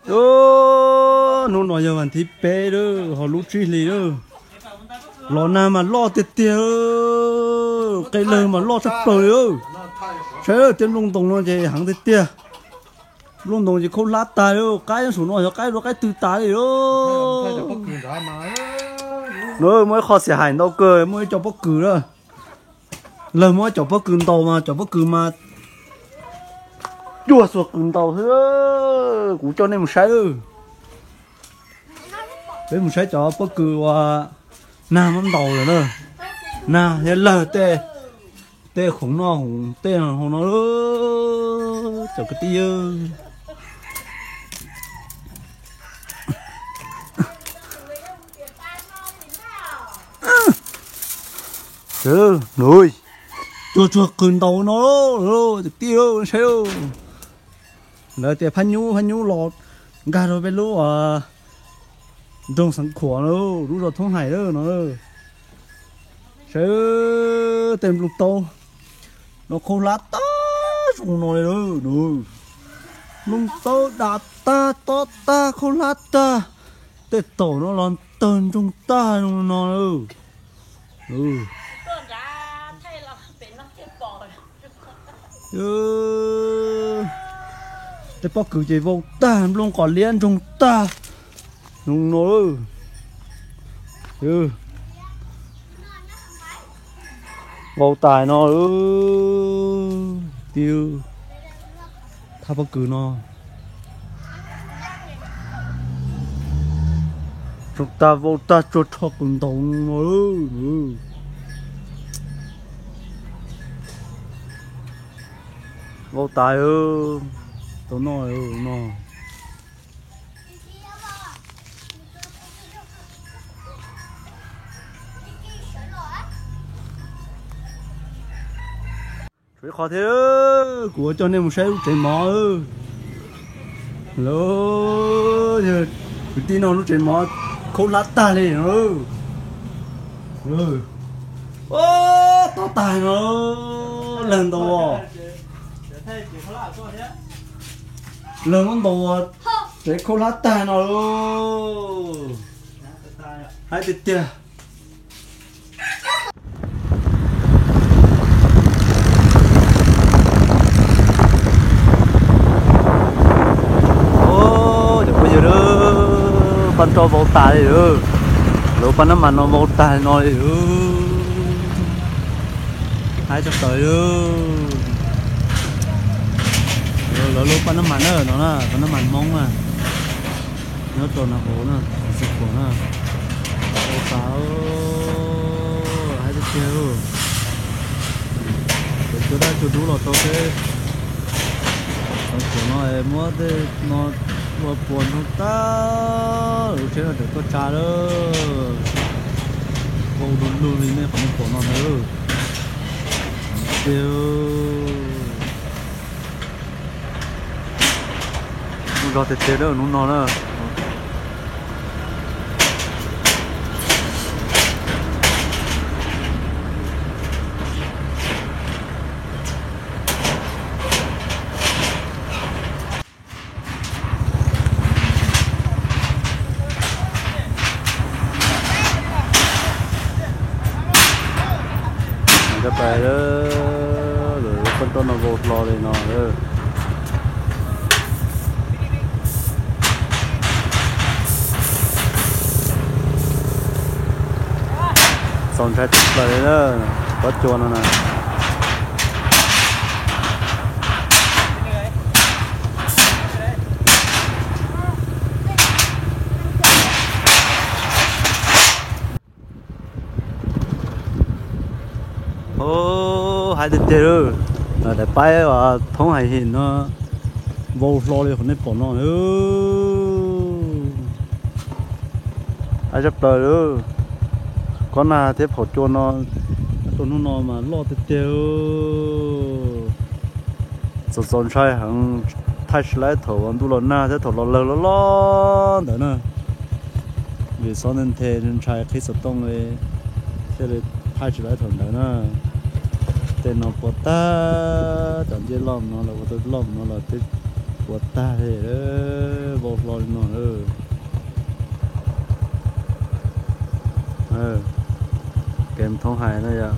Ub, hnub no yog vas thib peb lawm, ho lub tsib hlis lawm. Los nag mas loj tiag tiag, qe lawg mas loj tshaj plaws li. Saib tiaj nplooj ntoos no ces heev tiag tiag. Nplooj ntoos ces khaub hlab tag li, qaib saum no yog qaib dua qaib twg tas li. Muaj ib qho xia hais ntau kawg, muaj ib co pob kws na. Lawv muab cov pob kws ntaus mas cov pob kws mas cuag xuas qws ntaus xwb. Kuv coj nej mus saib. Peb mus saib cov pob kws uas nag muab ntaus lawm na. Nag thiab lawg tej, tej khoom noj khoom tej hauv no, cov kwv tij. Cuag tsuag qws ntaus no, kwv tij saib. Lawv tias phab nyub, phab nyub los nkag rau peb lub nroog Xeev Khuam, lub zos Thoob Hais no. Saib tej nplooj taub no khaub hlab tag zoo no li. Nplooj taub dam tag tob tag khaub hlab tag. Tej taum no los tawg ntsoog tag zoo no. Tej pob kws ces vau tag, nplooj qos liab ntsoog tag zoo no. Vau tas no, tij, thaj pob kws no tsoog tag vau tag tsuag rho qws ntaus no. Vau tas, tau noj no. Tshuav ib qho thiab, kuv coj nej mus saib lub tsev mov. Lawv, kwv tij, no lub tsev mov khaub hlab tag li no. Tob tag no, lawg ntaus, lawg muab ntaus tsev khaub hlab tag no. Haib tiag tiag. Cov phooj ywg, paj nroj vau tas li lawm. Lawv paj nab mas no vau tas li no li lawm. Haib tshaj plaws li. Lawv lub paj nab mas na, no na, paj nab mas Hmoob na, nyob rau no hauv na, Xeev Khuam na. Vau tas, haib tiag tiag. Cov cua daj cua dub los rau peb Xeev Khuam no es muab tej no ua puas ntsoog tag, lub tsheb no tseem tuaj tsa lawm. Vau du lug li nej qhov nej pom no ntag. Tiag, muaj zog tiag tiag na hnub no na. Cov paj, lawv lub paj nroj no vau hlo li no. Txaus ntshai tshaj plaws li na, pob cua no na. Haib tiag tiag lawm. Daim paib uas Thoob Hais Him no vau hlo li qhov nej pom no. Haib tshaj plaws lawm. Kob nag thiab phom cua no, rau hnub no mas loj tiag tiag. Txaus txaus ntshai heev, thaij tsis laib thaum ntuj los nag thiab thaum los lawg loj loj ntawd na. Vim xob nthe nthe ntshai qhib xov tooj li, thiaj li thaij tsis laib thaum ntawd na. Tej no puas tag, cov ncej loj no los ua tau loj no los twb puas tag li, vau hlo li. Kev Thoob Hais na yom,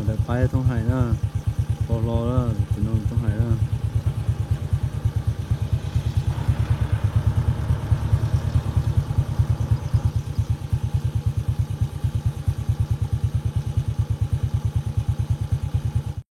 ntawm pab Thoob Hais na, pab hlob, tus no Thoob Hais na.